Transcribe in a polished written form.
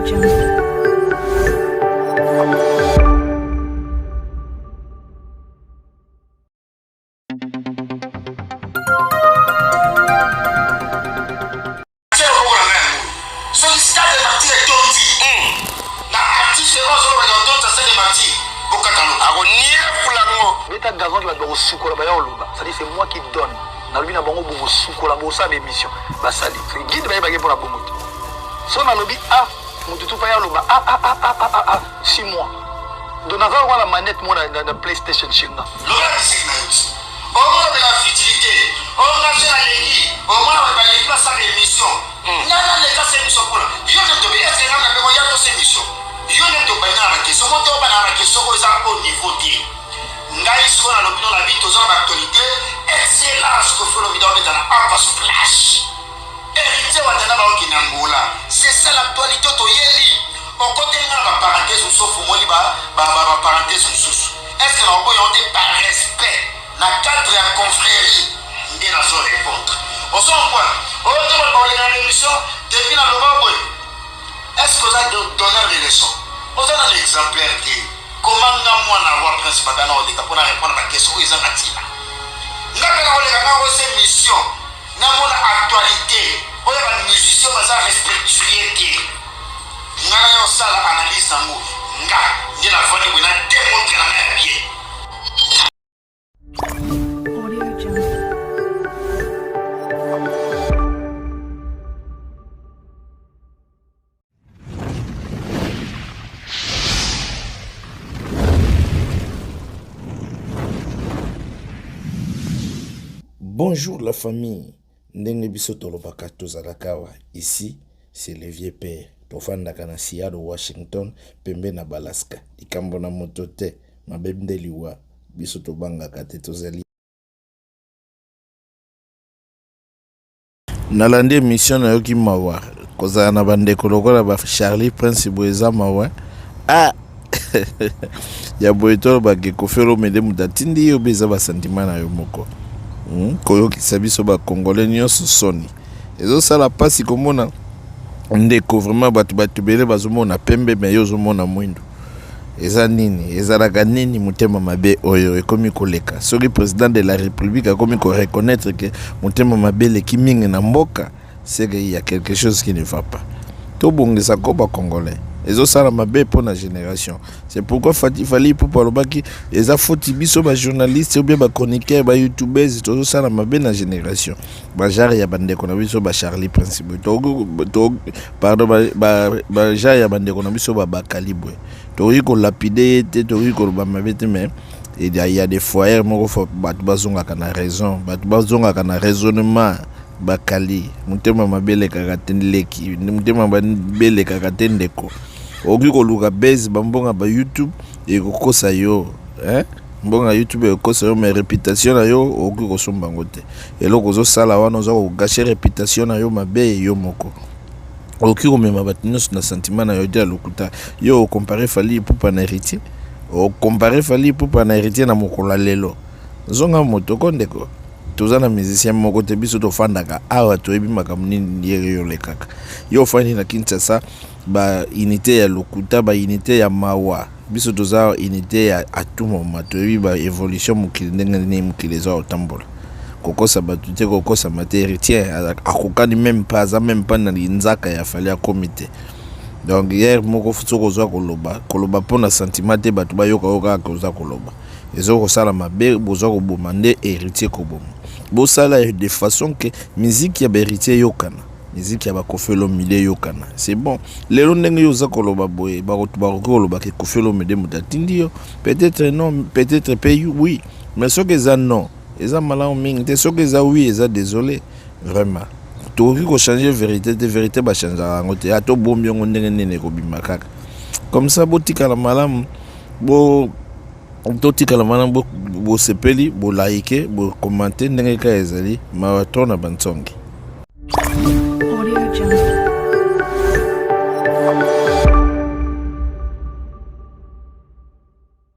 Jungle. Tia loboko na ngai yango soki stade de martyr etondi hmm. na artiste oyo azolobaka otondisa stade de martyr bokata ngo akoniefula ngo beta gazon ki bato bakosukola baya koloba cestadire c'est moi qui donne nalobi na bango bokosukola bosala baémission basali guide bayebaki mpo na bongo te so nalobi a ah, motu tu mpa ya aloba a a a a a a 6 mois donc naza lokola na manette mo na playstation chez nga. Loba musique na yo ti omolobela futilité onga je naleki omona bato baleki basala émission hmm. nga naleka se émission kuna yo nde tobi eske nga na beko ya tosa émission yo nde tobanda na baquestion mo tobanda na baquestion oyo eza au niveau te ngai sikoyo nalobi no na bi toza na baactualité excellence Koffi Olomide obeta na aqua splash Heritier Watanabe akokende Angola c'est ça l'actualité toyeli okoteli nga na ba parenthèse mosusu ofongoli ba ba ba parenthèse mosusu est ce que nakoboya yango te par respect na cadre ya confrérie nde nazo répondre ozo comprendre oyo te bato bakoleka na émission depuis naloba boye est ce que oza donneur de leçon oza nano exemplaire te koma nga mwana roi prince babana oleka mpona répondre ba question oyo ezanga ntina nga mpe nakoleka nga ose mission Namona actualite oyo ba musiciens baza respectueux te. Nga nayo sala analyse nango nga nde navandi boye na demontre na nga ya bien. Audio Jungle. Bonjour la famille, ndenge biso tolobaka tozalaka awa ici c'est le vieux père tofandaka na Seattle Washington pembe na Balaska likambo na moto te mabe nde liwa biso tobangaka te tozali Nalandi emission nayoki mawa kozala na bandeko lokola ba Charlie Prince boye eza mawa ah ya boye tolobake Koffi Olomide moto atindi yo be eza ba sentiment na yo moko hmm? koyokisa biso ba congolais nyonso soni ezosala mpasi komona ndeko vraiment bato bato ebele bazomona pembe me yo ozomona mwindu Eza nini? Ezalaka nini motema mabe oyo ekomi koleka? Soki president de la republique akomi ko reconnaitre que motema mabe eleki mingi na mboka, c'est que il y a quelque chose qui ne va pas. Tobongisa ko ba congolais. Ezosala mabe mpo na generation. C'est pourquoi Fati Fally Ipupa alobaki eza foti biso ba journalistes ou bien ba chroniqueurs, ba youtubeurs tozosala mabe na generation. Ba genre ya bandeko na biso ba Charlie Prince boye to pardon ba ba ba genre ya bandeko na biso ba Bakali boye tokoki kolapide ye te tokoki koloba mabe te mais il y a, il y a des foyers moko fo bato bazongaka na raison bato bazongaka na raisonnement bakali motema mabe elekaka te leki motema mabe elekaka te ndeko okoki koluka base bambonga ba youtube ekokosa yo eh? Mbongo ya youtube ekokosa yo mais reputation na yo okoki kosomba yango te. Eloko ozosala wana oza ko gacher reputation na yo mabe yo moko. Okoki komema bato nyonso na sentiment na yo te ya lokuta. Yo okompare Fally Ipupa na Heritier? Okompare Fally Ipupa na Heritier na mokolo ya lelo? Zonga moto ko ndeko. Toza na musicien moko te biso tofandaka awa toyebi makambo nini ye olekaka. Yo ofandi na Kinshasa ba unité ya lokuta ba unité ya mawa biso toza unité ya à tout moment toyebi ba évolution mokili ndenge nini mokili eza kotambola kokosa bato te kokosama te héritier akokani meme pas aza meme pas na linzaka ya fali akomi te donc hier moko soki oza koloba koloba mpo na sentiment te bato bayoka yo kaka oza koloba eza kosala mabe boza koboma nde héritier koboma bosala de façon que musique ya ba héritier eyokana Musique ya ba Koffi Olomide eyokana. C'est bon. Lelo ndenge yo oza koloba boye, bato bakoki koloba ke Koffi Olomide moto atindi yo. Peut-être non, peut-être pe oui. Mais soki eza non, eza malamu mingi te. Soki eza oui, eza désolé. Vraiment. Tokoki ko changer vérité te, vérité ba changeaka yango te. Ata obombi yango ndenge nini ekobima kaka. Comme ça botikala malamu bo totikala wana bosepeli bo like bo commente ndenge kaka ezali mawa trop na bantsongi. Audio Jungle.